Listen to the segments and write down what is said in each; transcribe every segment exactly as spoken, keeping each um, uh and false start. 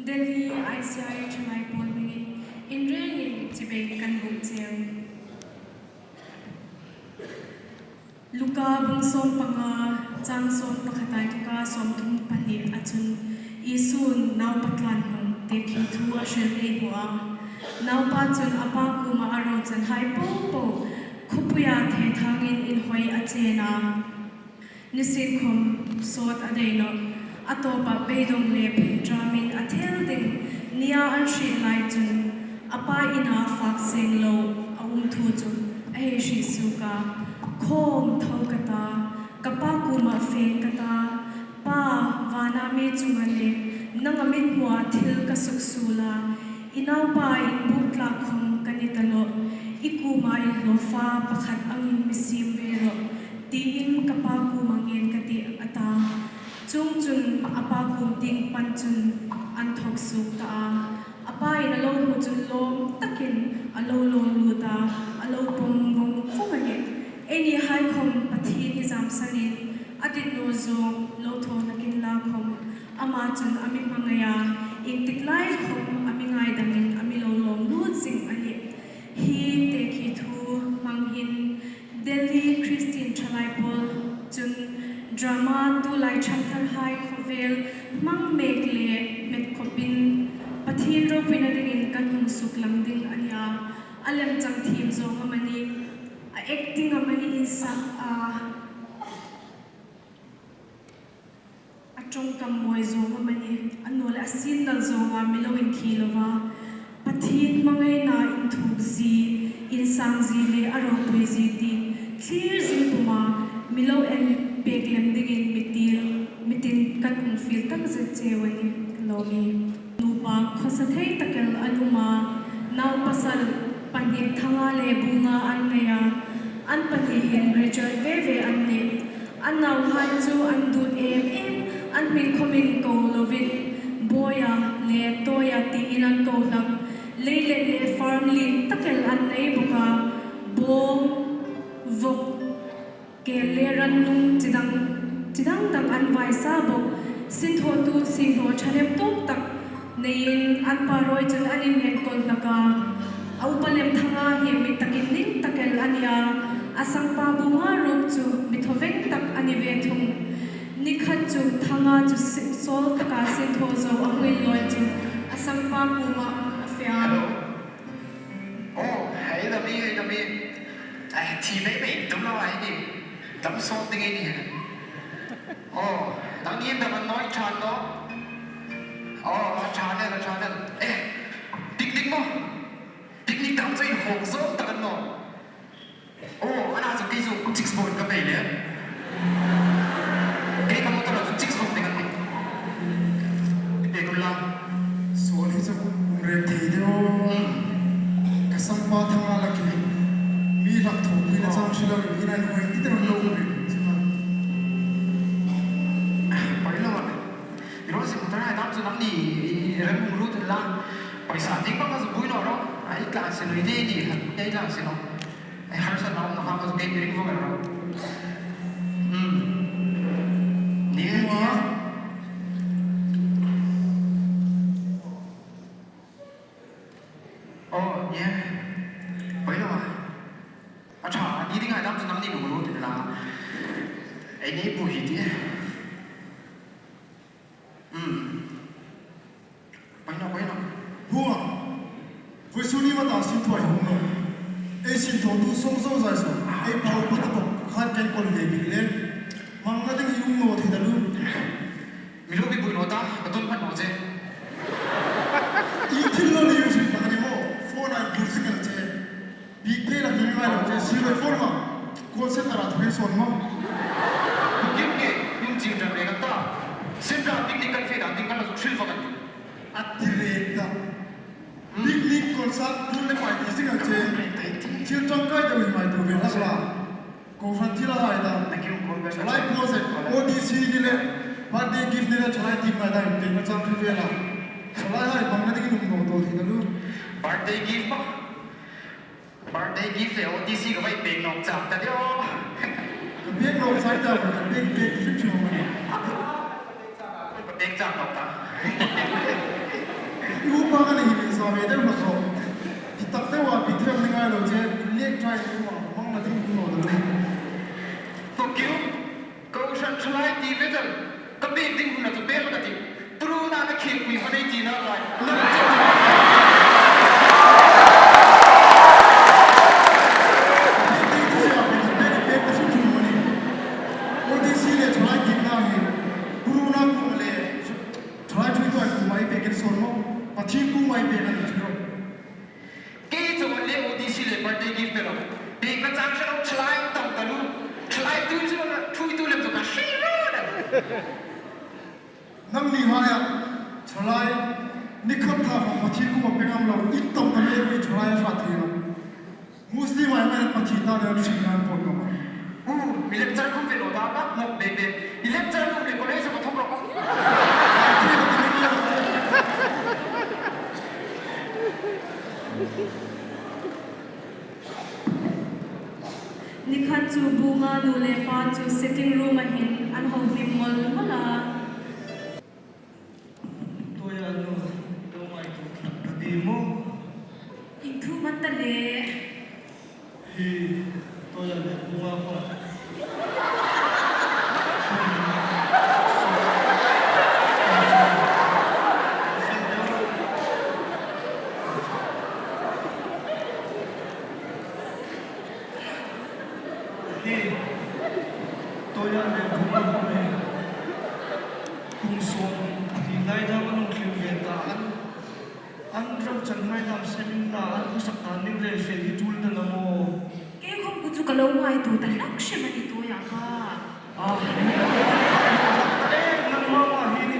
Delhi I C I thalai pawl hmingin inrengin chibai kan buk cheu. Luka bung sawm panga, chang sawm pakhat a inthawka sawmthum pahni a chun Isun naupa tlan hmang tekhi thu a hril ei hmu a. Naupa chun a pa kuoma a rochanhai popo khawpuia thethangin inhawi a chen a. Nisin khom sawt a dai nawh. A tawpah beidawng le phingṭamin a thel ding nia an hriet lai chun a pa ina fak seng lo a um thu chu a hei hriet suok a. Khawm tho ka ta, ka pa kuomah fe ka ta, Pa, vana mi chunga le nanga mithmua thil ka suksuol a, i naupa inbuk tlak khom ka ni ta nawh. I kuoma inhlawfa pakhat angin mi siem ve rawh, tiin ka pa kuoma ngen ka tih, a ta. Chuongchun a pa kuom tieng pan chun an thawk suok ta a. A pain a lo hmu chun lawm takin a lo lawn lut a, a lo pawm vawng vawng a nih. Einihai khom Pathien hi zam sanin a dit naw zawng lo thaw hlakin la khom, ama chun a mi hmangai a, iengtik lai khom a mi ngaidamin a mi lo lawm lut zing a nih. Hi tekhi thu hmang hin Delhi Christian thalai pawl chun drama tulai ṭhangtharhai khawvel hmang mek le hmet khawpin Pathien ropuina dingin kan hung suklang ding a nih a. A lemchang thiem zawng amanih, a acting amanih insak a, a ṭawngkam mawi zawng amanih, a nuol a sin dal zawnga mi lo inthi lova, Pathien hmangaina inthuok zie, insang zie le a ropui zie ti thlir zing puma mi lo en pek lem dingin mi til, mi tin kan hung fiel tak zet cheu a nih. Lawm ie. Nupa khawsa thei tak el an um a, nau pasal pahni Thanga le Bunga an nei a, an pahni hin graduate ve ve an nih. An nauhai chu an dut em em, an hming khomin ko lovin Bawia le Tawia tiin an ko hlak. Leilet le farm lien tak el an nei bawk a, bawng, vawk, kel le rannung chi dang, chi dang dang an vai sa bawk. Sinthawtu siehlaw ṭhahnem tawk tak neiin an pa rawi chun an inenkawl hlak a. A upa lem Thanga hi mi takin ning tak el a nih a, a sangpa Bunga ruok chu mi thaw veng tak a ni ve thung. Ni khat chu Thanga chu si-, sawl taka sinthaw zo a hung inlawi chu a sangpa kuomah a fe a. Hello. Oh, hei dam ie, hei dam ie. Ai, thi mei mei dam lo ai ni. Dam sawt ding ei ni. Oh, nangni dam an naw, i ṭha naw. Oh, a ṭha lem, a ṭha lem. Eh, picnic maw? Picnic dam chu inhawng zawk tak a ni naw. Oh, a na chu kei chu chicks bawk ka bei le. Kei ka motor chu chicks bawk ding a nih. Pe dul la. Sawl hi chu um reng thei deu. Hmm. Ka sangpa Thanga la khi mi hlak thawpuina chang hril lo, in an hoi ti ter lo um reng. Pai lo a. Ro si motor hai dam chu nangni ram hung lut la. Paisa ding bak ka zu bui lo ro. Ai tla si lo i de ni. Ai tla si lo. Ai, harsa naw, naw, ha, ka zu kei mi ring vawng el ro. Hmm. Ni, ni. Oh, ni. Pai lo a. A ṭha, ni ding hai dam chu nangni bu lo ti la. Ei ni bu hi ti. Hmm. Pai naw, pai naw. Hua. Vawisun ni mata sinthaw hung naw. Ei sinthawtu song zo zai zo. Ei pau pa ta bawk khan kan kawl ve bik le. Hmangna ding i um naw thei ta lu. Mi lo mi bui naw ta, ka tun phan naw che. I thil lo ni u sin ta ni maw. Phone ai bur sing el che. Bik thei la hming ngai lo che, sir le phone ma. Call center a thei sawn ma. Kim ke, yung ching jan le ta. Center a picnic kan fe dan ding kan la hril fa kan. A ti re ta. Picnic, concert, pool le party sing a che. Thil tangkai deu hi ngai deu ve la la. Ko hran thil a hai ta. Lai project, O D C ni le, birthday gift ni le, chalai team ngai ta, team ma chang thil ve la. Chalai hai bang na ding num no to thei ta lu. Birthday gift ma. Birthday gift le O T C ka vai pek nawk chak ta deu. Ka pek nawk chak ta, ka pek, pek, pek, pek, pek. Ka pek chak nawk ta. I upa ka nei hi min sa ve deu hmasa. Hi tak deu a bi thiam ni ngai lo che, lek try ni ma, mang na ding hmu lo deu. Tokyo, kohran thalai ti ve deu, ka bik ding huna chu bel ka ti. Puruna na khek pui hmanei ti na lai. Na chu. Bik ding chu a bik bek ka sim chu mani. O D C le thalai ti na hi. Puruna ku le. Thalai ṭhuoitu kuoma i pêk in sawn maw? Pathien kuoma i pêk a ni chu. Kei chu le O D C le birthday gift pe lo. Pêkna chang hre lo, thalai tam ta lu. Thalai tu chu na ṭhuoitu lem chu ka hre lo na. Nangni haia thalai ni khat tha khom Pathien kuoma pêk ngam lo, i tam ta le i thalai a hrat thei lo. Muslim ai mai Pathien ta deu hring nan pawt lo. U, mi lecture khum ve lo da ka mok bek bek. I lecture lo le college ka thawk lo. Ni khat chu Bunga nu le pa chu sitting room-a hin an ho hlim mawl mawl a. Toya nu, lo ngaituo tlak ka ti maw? Inthuom an ta le. Hi, Toya le Bunga kha. Hi, Toya le Bunga kha hi. Kum sawmhni lai dam an hung tling ve ta an, an ram chan hai dam sem inla, an khawsak dan ding le fel hi tul ta na maw? Kei khom ku chu ka lo ngaituo ta hlak hrim a ni Toya pa. Ah, eh, nangma ma hi ni.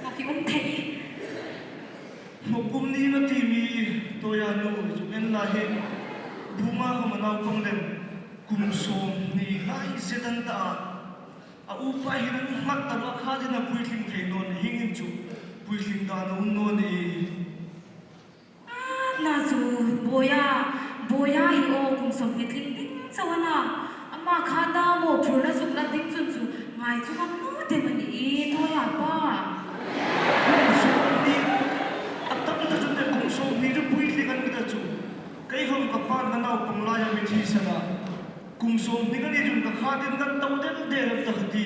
Ka ki um thei. Hmakum ni ka ti mi Toya nu chu en la hi. Bunga khom a naupang lem kum sawmhni lai zet an ta a. A upa hin an nghat ta lo, kha dingin a puitling thei naw ni, hieng hin chu puitling dan a um naw ni. A, na chu, Boya, Boya hi aw, kum sawmhni tling ding chau a na. Ama kha ta maw phurna zuk la ding chun chu ngai chu ngam naw dem a ni i, Toya pa. Kum sawmhni, a tam ta chun te kum sawmhni chu puitling an ni ta chu. Kei khom ka pa naupang laia mi thi sa la. Kum sawmhni ka ni chun ka kha dingin kan to del del ta ka ti.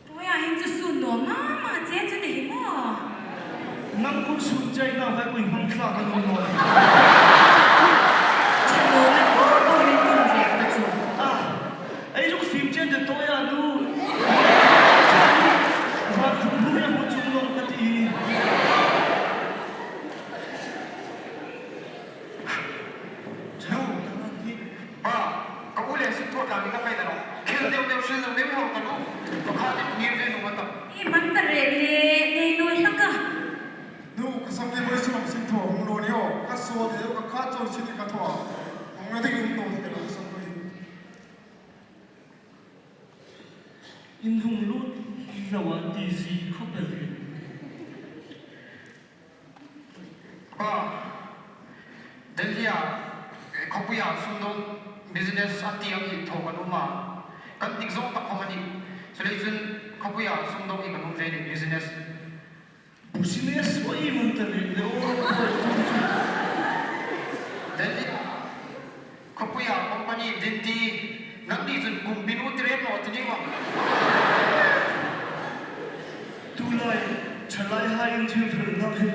Toya hin chu sun naw ma ma che chu ni hi maw? Nang kun sun chai naw hai kui hmang thlak a nuom naw. Che naw na ko ko min kun rek na chu. Ah, ei zuk fim chen de Toya nu. Van khum hmu ya hmu chung naw ka ti. Chau, ta hi. Pa, ka u le sip thaw tlang ni ka kai ta lo. Khel deu deu, hril deu deu hau ta lo. Ka kha ding ngir ve nuom a tam. I man ta rek le, nei nawi hlak a. Nu, ka sam ni boi sum am sin thaw hung lo ni aw. Ka saw deu, ka kha chaw sin ka thaw. Hung na ding um naw ti ka lo sam boi. In hung lut lo a ti zie khawp el. Pa, Delhi-a, eh, khawpuia sumdawng business a ti ang hi thaw kan um a. Kan dik zawng tak khawm a nih. Chuleiin chun khawpuia sumdawng hi kan um ve ni business. Business hi man ta le le o. Delhi-a, khawpuia company din ti, nangni chun kum binu ti rem naw ti ni vang. Tulai, thalai hai in thil hril nak hi.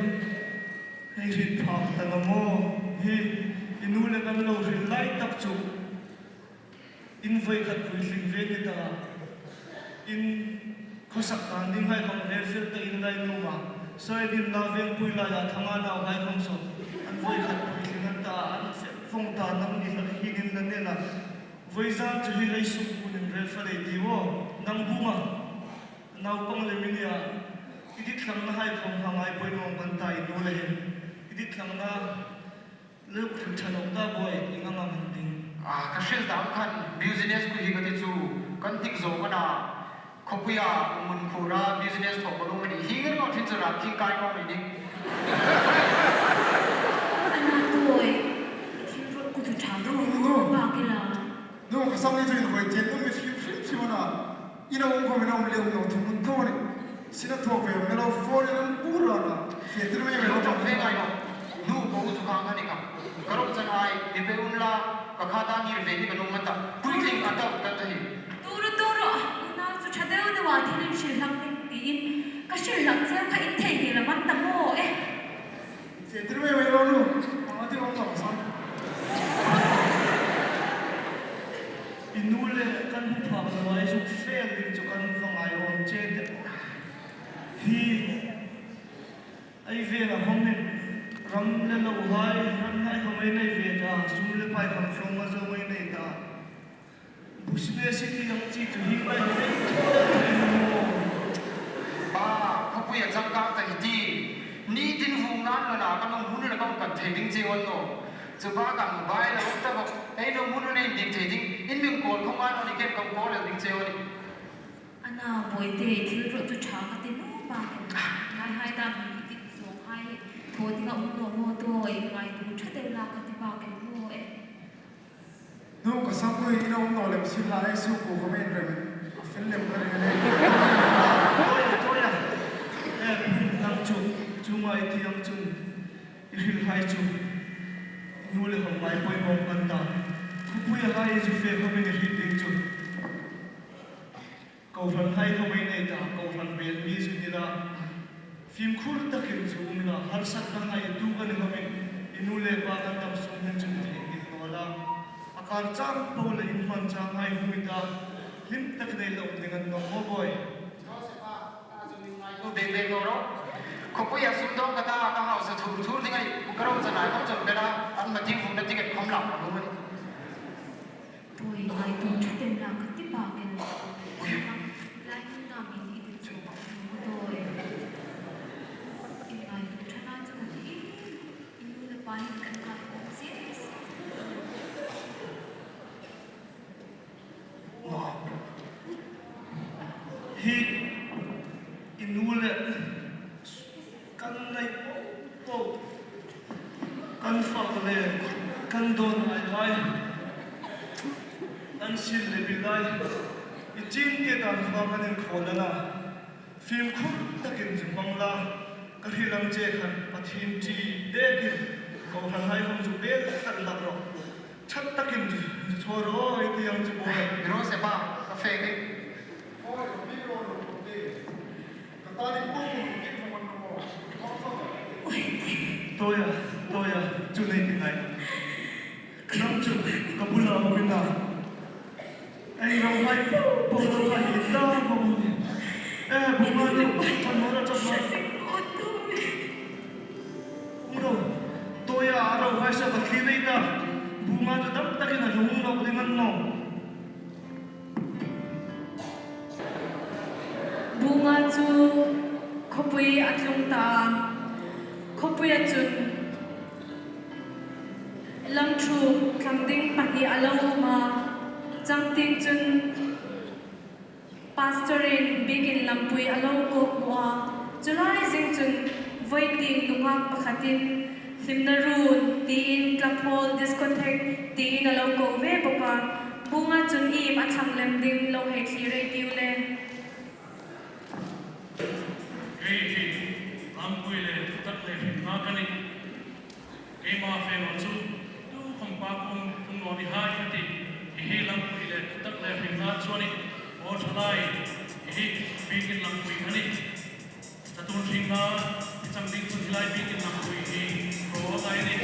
Hei hriet phak ta na maw? Hi, i nu le kan lo hril lai tak chu. In voi khat puitling ve ni ta. In khawsak dan ding hai khom rel fel ta in lai nuom a. Sawi din la veng pui laia Thanga nau hai khom saw. An voi khat puitling an ta, an fel vong ta nangni hlak hi nin la nena. Voizan chu hi hei sum kunin rel fel ei ti aw. Nang Bunga. Naupang le mi nia. I dikthlangna hai khom hang ai poi nuom kan ta i nu le hin. I dikthlangna Luk hril ṭha lo ta boi, i ngam a man ding. A, ka hril ta ang khan, business ku hi ka ti chu, kan dik zawng a na. Khawpuia, mun khura, business thaw ka lum a ni. Hi ngir ngawt hin chu ram thing kai ngawt mai ding. A na tuoi, i thil ruot ku chu ṭha lo, ba ki la. Nu, ka sam ni chu in hoi tieng, nu mi hrim hrim hrim a na. Ina um khom ina um le um lo thei hmun thaw ni. Sina thaw ve um lo, phone in an pur Theatre mai mai lo. Ṭawng ve ngai naw. Nu, pa u chu ka hang a ni kha. Ka ropui chang hai, mi pe unla, ka kha ta ngir ve ni ka nuom ta. Puitling ka ta, ka ta hi. Turu, turu, unau chu ṭha deu deu a dingin hril hlak ding tiin. Ka hril hlak cheu kha in thei hi la man ta maw e. Theatre mai mai lo nu. Mama ti om lo san. I nu le kan hmu phak lo ai zuk fel ding chu kan va ngai awm che de. Hi ei vela hawmin ram le lo hai, ram hai khawm ei nei ve ta, sum le pai khawm tlawm a zo ei nei ta. Business ti ang chi chu hi mai ve. Pa, khawpui a changkang ta hi ti. Ni tin vung nan lo na ka nung hun la kawng kan thei ding che wan lo. Chu ba kan bai lo ta bawk. Ei nung hun nei ding thei ding. In min kawl khawm an lo ni ken kan kawl ding che wan. Ana, Bawite, thil ruot chu ṭha ka ti naw bak el. Ngai hai ta mi ti zuong hai. Thaw ding a um naw maw tawi, ngaituo ṭha deu la ka ti bak el maw e. Nu, ka sangpui in a um naw lem si la ei su ku ka men rem. A fel lem ka ring a nei. Tawi, tawi a. E, nang chu, chu ngai ti ang chun. I hril hai chu. Nu le khawm ngai poimaw kan ta. Khawpui a hai chu fe khawmin i hriet ding chu. Kohran hai khawm ei nei ta, kohran bel mi chu ni la. Fimkhur takin chu um la, harsatna hai tu kan khawmin, i nu le pa kan dam sung hin chu mi thei ni naw la. A kar chang po le in hman chang hai hung i ta, hlim takin ei lo um ding a ni naw maw Bawi. Beng beng naw ro. Khawpui a sum dawng ka ta, ka hausa thur thur ding a nih, ka ropui chang hai khawm chun bela, an ma ting vung na ticket khawm lam a lo ni. Tawi, ngaituo ṭha deu la ka ti bak el. Lai hmun na mi ni ding chu ka hmu tawi. I ngaituo ṭha na chu ka ti. I nu le pa hin kan ngai awm zing. Hi i nu le kan nei po po, kan fak le kan dawn hai hai, kan sil le bil hai, i ching te dan kha kan inkhawl a na. Fimkhur takin zu hmang la, ka hril ang che khan Pathien ṭi tekin kohran hai khawm zu bel tak lak ro. Ṭha takin zu thaw ro, i ti ang chu Bawi. Ro se pa, ka fe nge. Tawi a, tawi a, chu nei ti ngai. Nang chu ka bula um in a. Ei ro hai po po lo hai ta vong. E, Bunga ni, ṭha naw la, ṭha naw la. Ro, tawi a, ro hai sa ka thli nei ta. Bunga chu dam takin a hung lo ding a ni naw. Bunga chu khawpui a tlung ta. Khawpuia chun lam thu tlang ding pahni a lo um a. Chang tieng chun Pastor-in biekin lampui a lo kawk hmu a. Chu lai zing chun vawi tieng nunghak pakhatin hlimna run tiin club hall discotheque tiin a lo ko ve bawk a. Bunga chun iem a thlang lem ding lo hei thlir ei tiu le. Kei hi lampui le thutak le hringna ka nih. Keima fe lo chu, tu khawm pa kuom hung naw ni hai ka ti. Hi hi lampui le thutak le hringna chu a nih. Aw thalai, hi hi biekin lampui a nih. Chatuon hringna, i chang ding chun hi lai biekin lampui hi ro a kai a nih.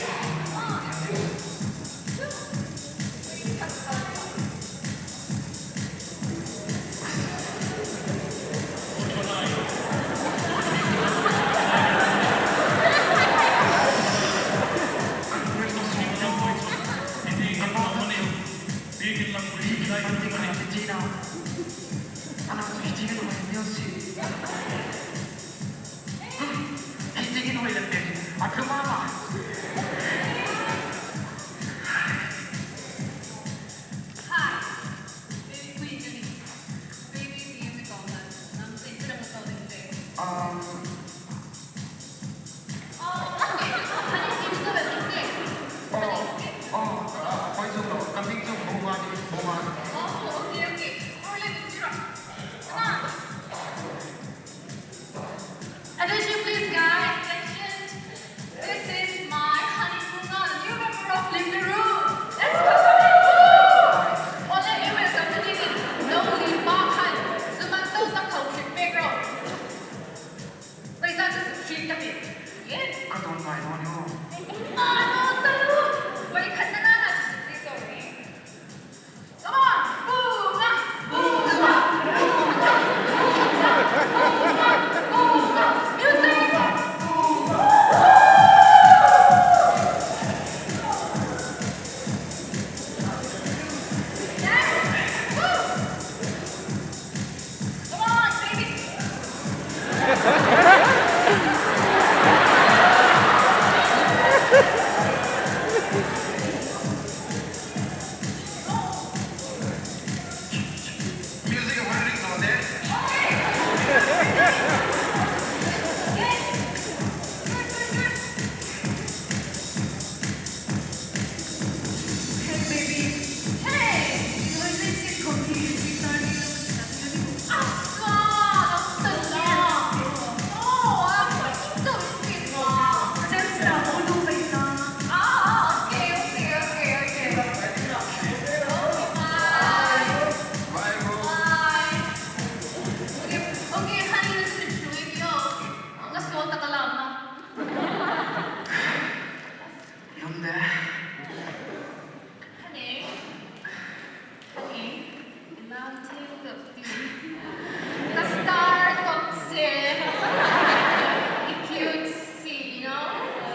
Hi tieng in hoi lem pek, a tlu mama. Ka tawn ngai naw ni aw. Come on, Bunga! Bunga! Music! Dance! Woo! Come on, baby! Music, what are you doing there? Yes! Good, good, good. Hey, baby. Hey! Io, invece complimenti, parli, non si sa, io dico, ah, no, non so, no. Oh, ah, ma chi sono questi qua? Just, uh, all the way down. Ah, ok, ok, ok, ok. Ok, bye. Bye, bro. Bye. Ok, ok, honey, listen to me, io. Nga so ta kalam na. Lum de. Honey. Honey. Mountain top tea. The star top se. Cute si, you know?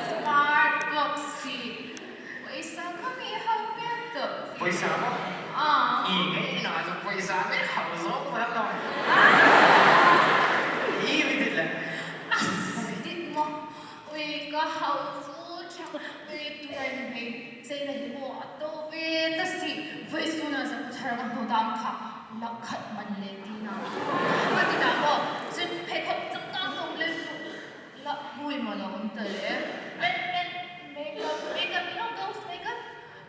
Smart top si. Poisa kha mi hau pek top si. Poisa maw? Ah. I ngeina chu poisa mi hau zo ta lo. I mi dit le. Ah, dit maw. Ui, ka hau chu ṭha. Ui, tu lai ni hei. Sei na hi maw a to ve ta si. Vawisuna za ku thar ka hmu dam kha. Lakh khat man le ti na. Ka ti ta maw. Chun pheikhawk chang ka hmu le chu. Lakh hmui maw la um ta le. Pen, pen, makeup, makeup, you know those makeup?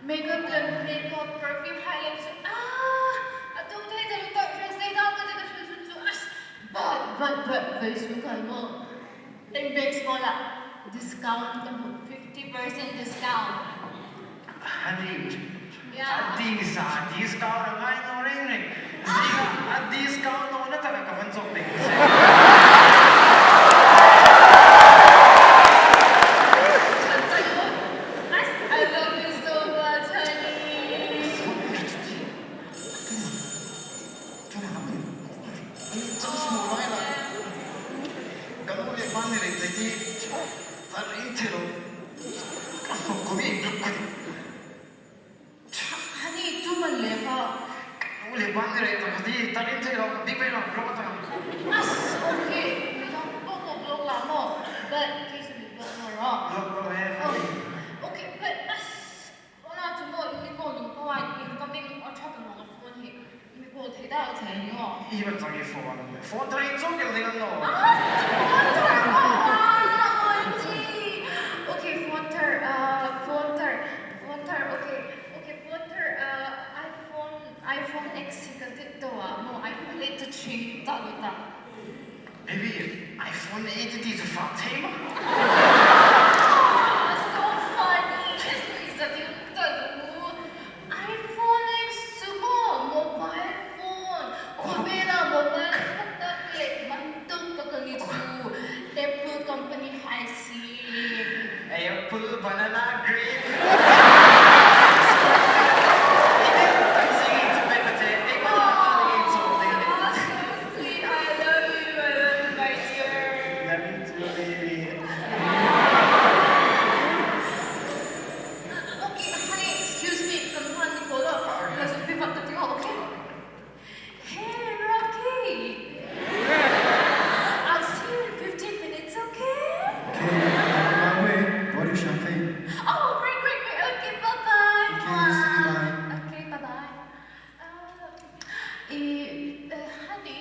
Makeup le makeup, perfume hai le chu. Ah, a to thei ta lu ta, thil sei dam ka ti ka thil chun chu. Ah, but, but, but, vawisun kha maw. Ten bags maw la, discount ka hmu, fifty percent discount. Honey, yeah. A disa, discount a ngai naw reng reng. Zia, a discount nawna taka ka van zawk ding. I love you so much, honey. Ka nu le pa ni reng te ti, ta reng thei lo. Ka hmu ko mi ka ko. Honey, tu man le ka. Ka nu le pa ni reng ta ka ti, ta reng thei lo, big bang lo, lo ta. As, okay. Mi dang ko ko lo la mo. But case mi lo mo ro. Lo, lo, eh, honey. Okay, but as Ona chu maw, mi call nung ko ai, incoming a ṭha ka nuom a phone hi. Mi call thei dai chei ni aw. I va chang i phone. Phone thar in chawk el ding an naw. Ah, phone thar, oh, ah, O M G. Okay, phone thar, uh, phone thar, phone thar, okay, okay, phone thar, uh, iPhone, iPhone X hi ka ti tah a, maw, iPhone eight to three ta lo ta. Baby, iPhone eight ti chu fak thei maw? So funny. Yes, please, that you tell me. iPhone X chu maw, mobile phone. Ko vela mobile phone ta le man tum ka ka ni chu. Apple company hai si. Apple, banana, grape. Sweet, I love you, I love you, my dear. Love you too, baby. Okay, honey, excuse me. Kan hman ni ko lo. Ka zuk pi vat ta ti, okay? Hey, Rocky. I'll see you in fifteen minutes, okay? Okay, I'm on my way. Bought you champagne. Oh, great, great, great. Okay, bye-bye. Okay, see you, bye. Okay, bye-bye. Uh, eh, eh, honey,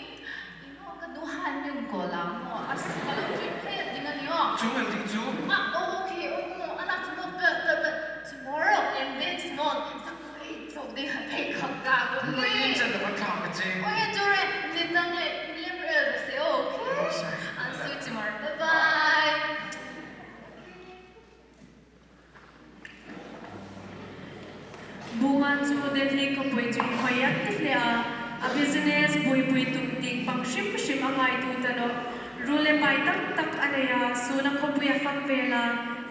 you know, ka nu han yung ko la mo. As, ka lo trip he, di na niyo. Chung ang ding chu. Ah, oh, okay, oh, ano, tomorrow, tomorrow, and then small. Sa ko, eh, so, di ha, hey, ka, ka, okay. Ui, chan da ka thang ka che. Oh, yeah, sure, ni tang le, ni le, okay. Oh, sorry. I'll see you tomorrow. Bye-bye. Bunga chu Delhi khawpui chu inhawi a ti hle a, a business buoipui tum tieng pang hrim hrim a ngaituo ta nawh. Ruol le pai tam tak a nei a, sun a khawpui a fak vel a,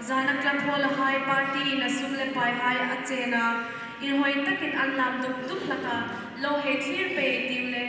zana club hall-a hai party-in a sum le paihai a chen a, inhawi takin an lam dup dup hlak a, lo hei thlir pei tiu le.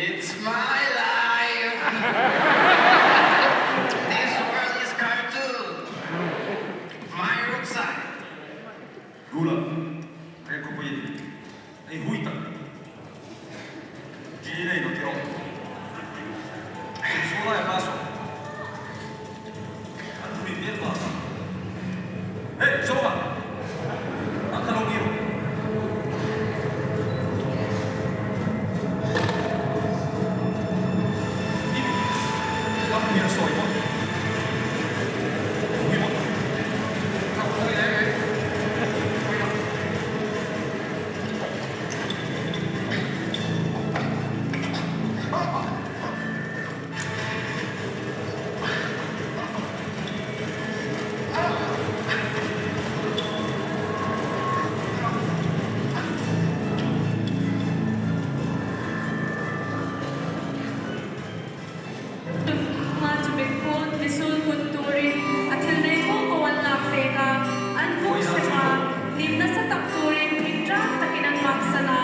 It's my life. This world is cartoon. My rucksack. Ruola, rengkawpui. Ei hui tak. Ji nei no tiro. Ei sula e paso. An hui tiel ba. Hey, Soma. An ka lo ni. Ni. Ka hui a soi mo. Hui mo. Ka hui e. Hui mo. Tuma chu bek khun, misuol kut turin, a thil nei po po an lak pek a, an vuk ṭhep a, nim nasa tak turin, thingṭang takin an maksan a.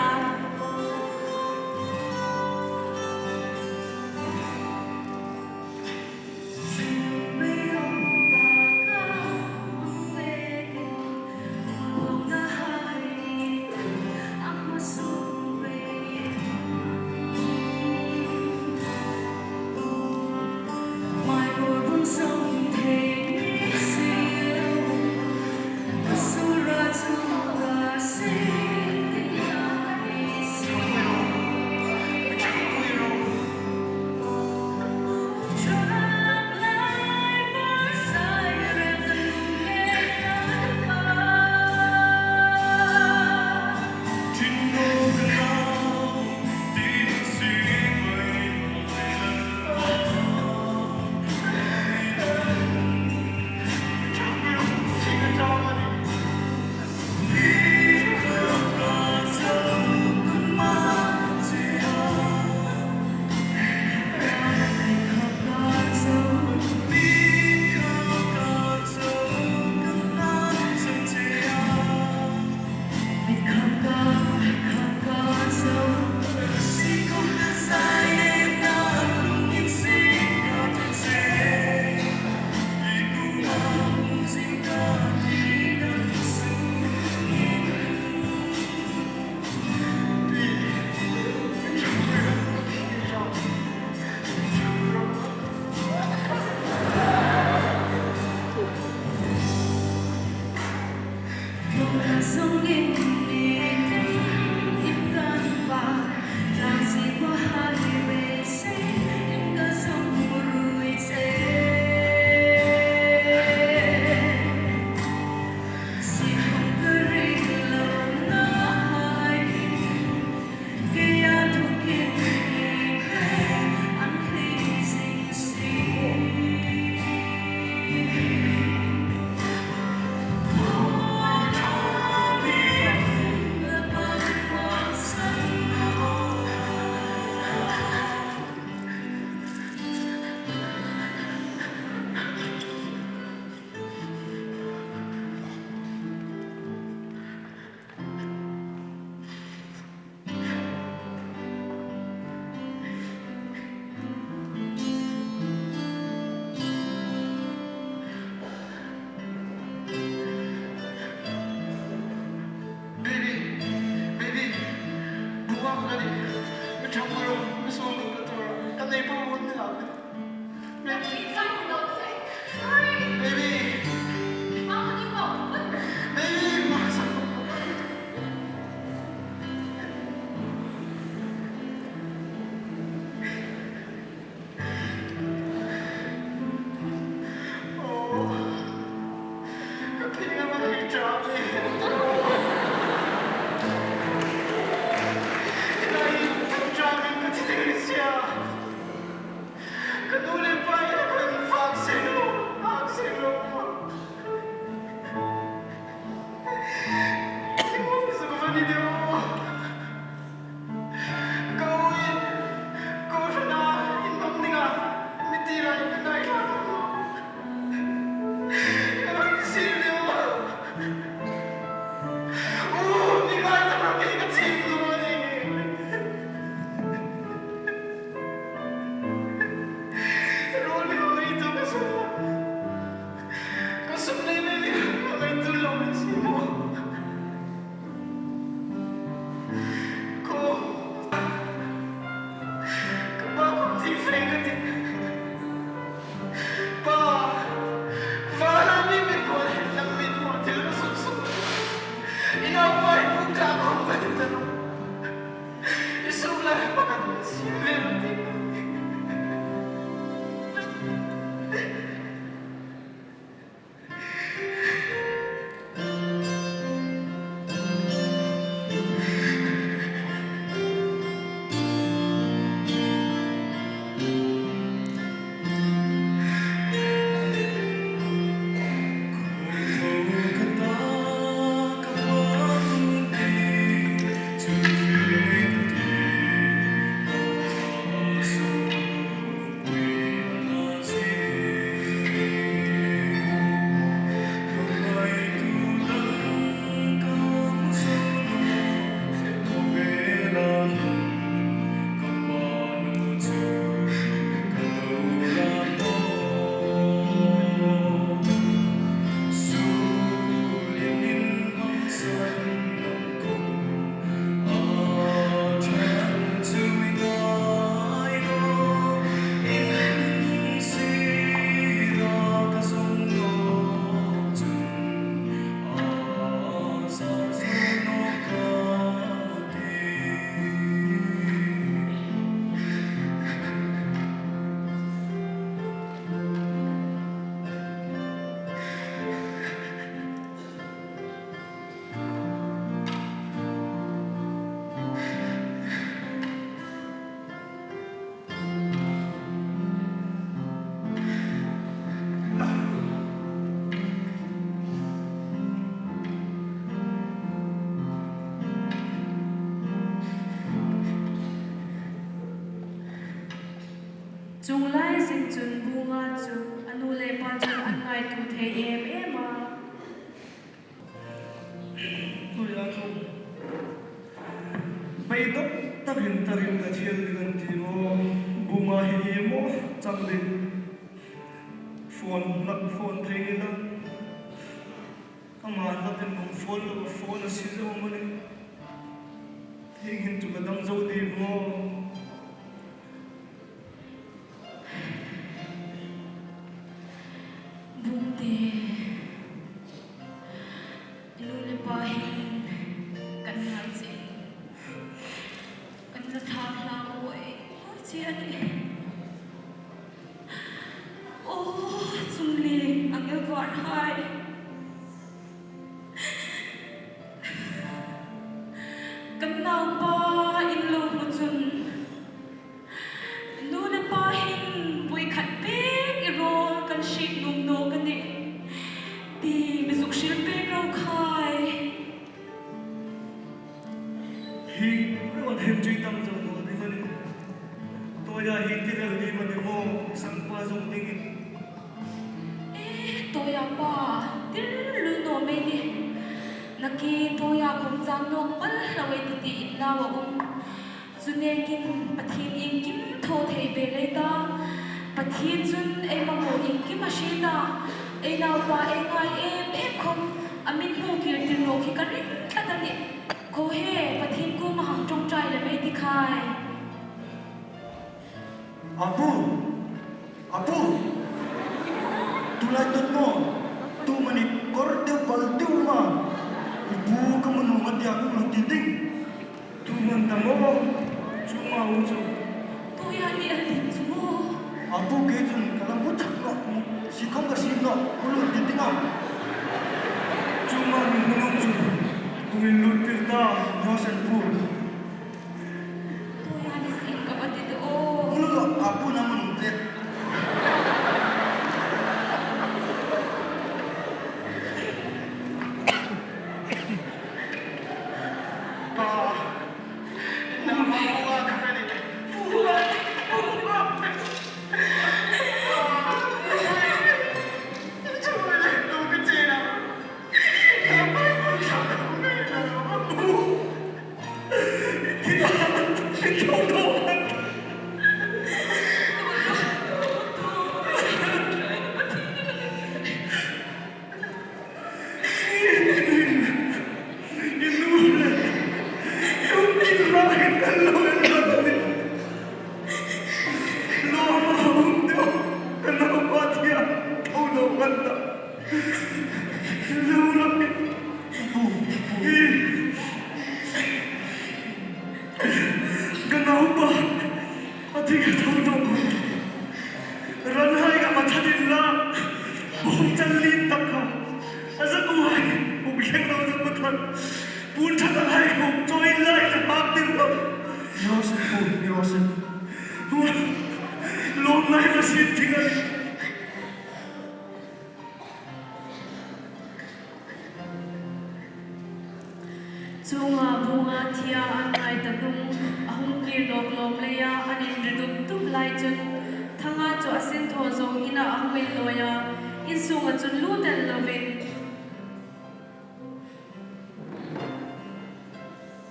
Chuong lai zing chun Bunga chu a nu le pa chun an ngaituo thei em em a. Tuia chu beidawng takin takin ka thiel ding an ti maw? Bunga hi hi maw chang ding? Phone hlak phone thei ni la. Ama hlakin hung phone lo phone a si zo maw ni? Hieng hin chu ka dam zo ding maw? Bungte, i nu le pa hin kan ngai che, kan la thla hla ngei ngei che a nih. Aw, chunglei angel varhai. Kan naupa in lo hmu chun, nu le pa hin voi khat bek i rawl kan hriet nuom nawk a nih ti mi zuk hril pek ro khai. Hi ruol hin chui tam zo naw ding a nih. Tuia hi ti rel ding a ni maw, sangpa zuk dingin. E, Tuia pa, tir lul naw mei ni. Nakie Tuia khom chang nawk pal hlak ei ti ti in lau a um. Chu nekin Pathien iengkim thaw thei ve lei ta. Pathien chun ei mamaw iengkim a hriet a. Ei naupa ei ngai em em khom a mi hmu kir tir nawk hi ka ring tlat a nih. Khaw he, Pathien kuoma hang ṭawngṭai lem ei ti khai. A pu! A pu! Tulai tun maw, tu mani kawr deu pal deu ma, i pu ka hmu nuom a tia ka hung ti ding. Tu hmun ta maw, chu ma u chu. Tuia ni a ding chu maw. A pu, kei chun ka la hmu thak nawh, si khom ka si nawh, ka hung ti ding a. Chu ma mi hmu nuom chu, hung inlut tir ta, Rosen pu. Tuia ni sin ka va ti de aw. Hung lo, a pu na hmun te. Pa, na ma ma ka ni. Pa, a thi ka tho tho. Ran hai ka ma tha din la. Bawngchal lien tak kha. A zakuo hai. Hung thleng lo zak ma tha. Puon ṭha tak hai hung chawi lai ka hak din lo. Ni raw se, Pu, ni raw se. Lawm lai ka sin thing a nih. Chuonga Bunga thia an ngai ta hnung a hung kir nawk lawm leia an inri dup dup lai chun Thanga chu a sin thaw zo ina a hung inlawi a, in sunga chun lut el lovin.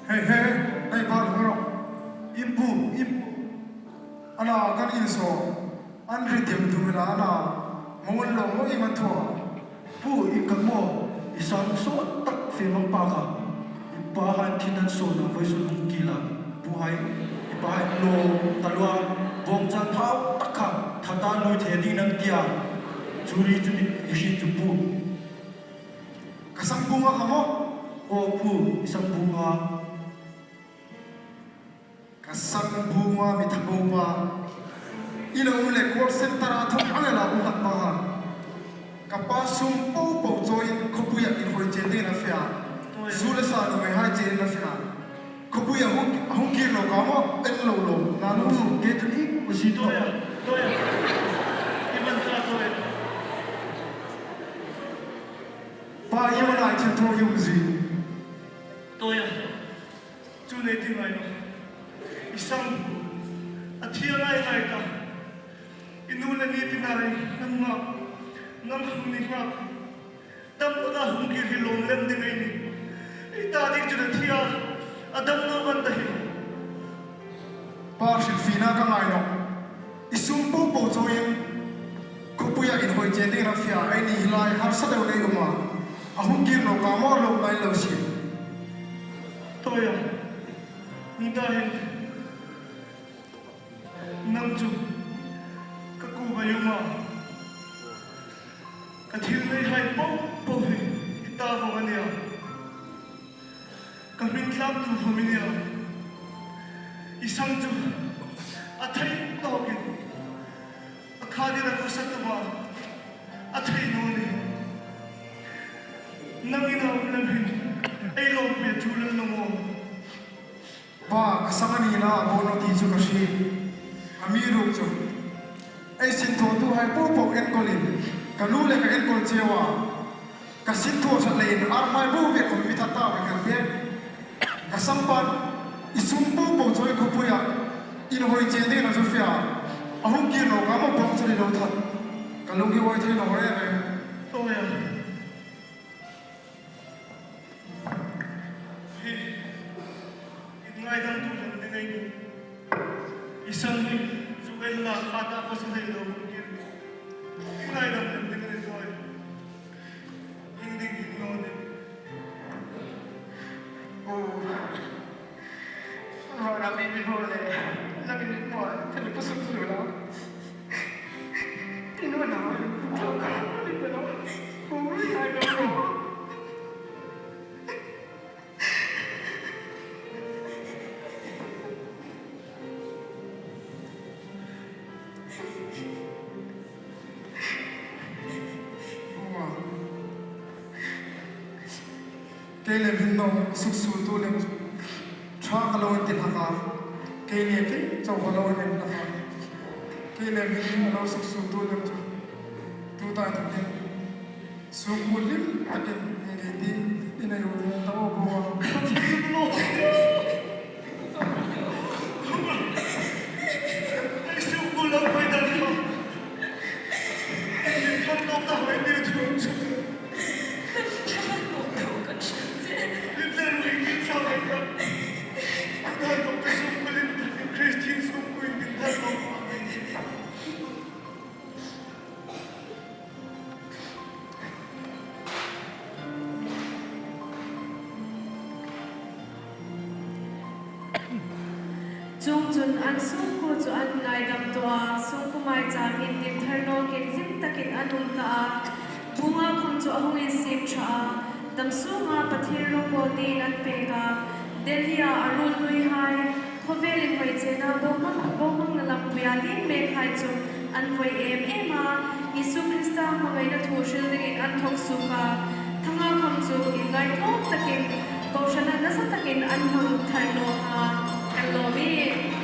Hei, hei, hei, bar hung ro. In pu, in pu. Ana kan insaw. An ri dem dum ila ana. Mawng lo mo i man thua. Pu, in kan maw. I sang sawt tak fe mang pa kha. I pa han thin an sawn a vawisun hung kila. Pu hai. I pa hai lo ta lua. Bawngchal thau tak kha. Thata lui thei ding an tia. Chu ri chu ni i hriet chu pu. Ka sang Bunga kha maw? Aw pu, i sang Bunga. Ka sang Bunga mi tha bo pa. I lo um le call center-a thawk ang ela um hlak pa kha. Ka pa sum po po chawiin khawpuia inhawi chen dingin a fe a. Zu le sa nuhmei hai chenin a fe a. Khawpuia hung, hung kir lo ka maw, en lo lo. Na lo, ke tu ni, u si to. Toya, toya. I man ta toya. Pa, i man ai thil thaw i um zie. Toya. Chu nei ti ngai lo. I sang. A thi a ngai ngai ta. I nu le ni ti ngai nang ma. Nang hung ni ma. Dam taka hung kir hi lawm lem ding ei ni. I ta dik chu na thi a. A dam lo kan ta hi. Pa hrilfiena ka ngai nawh. I sum po po chawiin khawpuia inhawi chen dingin a fe a, ei ni hi lai harsa deu nei um a. A hung kir lo ka maw lo ngai lo si. Toya, hung ta hin. Nang chu ka kuoma i um a. Ka thil nei hai po po hi i ta vawng a nia. Ka hming tlak tu khom i nia. I sang chu a thei tawkin a kha ding a khawsa tum a, a thei naw ni. Nang ina um lem hin ei lawmpui a ṭul el naw maw? Pa, ka sang a ni la, a bo naw ti chu ka hriet. Amiruokchu ei sin thawtuhai po po enkawlin ka nu le ka enkawl cheu a. Ka sin thaw ṭhat leiin armai bo ve khom mi that ta ve kan ve. Ka sang pan i sum po po chawi khawpuia inhawi chen dingin a zu fe a. A hung kir lo ka maw pawng chu ni lo that. Ka lung hi awi thei naw reng reng. Awi a. Hi, i ngaidam tu lem ding ei ni. I sang hi, zu ei la kha ta ko sa thei lo hung kir. I ngaidam lem ding ei ni. Hing ding hin naw ni. Oh. Vanah mi mi hmu le, nangin hmu a, thil ka suk zu lo. Ti naw na, lo ka, ni ta lo. Ui, ai lo lo. Kei le hin naw suksuoltu lem chu ṭha ka lo inti hlak a, kei le kei chau ka lo inti hlak a, kei le hin a lo suksuoltu lem chu tu ta tak hin suksuol lim takin hung kei ti in a lo ta bo bo a. Chuongchun an sungkuo chu an ngaidam tawh a, sungkuo maicham indim thar nawkin hlim takin an um ta a. Bunga khom chu a hung insiem ṭha a, dam sunga Pathien ropui dingin an pek a. Delhi-a a ruol nuihai, Khawvel inhawi chena bohmang, bohmangna lampuia ding mek hai chu an voi em em a, Isu Krista hmangaina thu hril dingin an thawk suok a. Thanga khawm chu inngaitlawm takin, kohranna nasa takin an hmang thar naw a, kan lawm ie.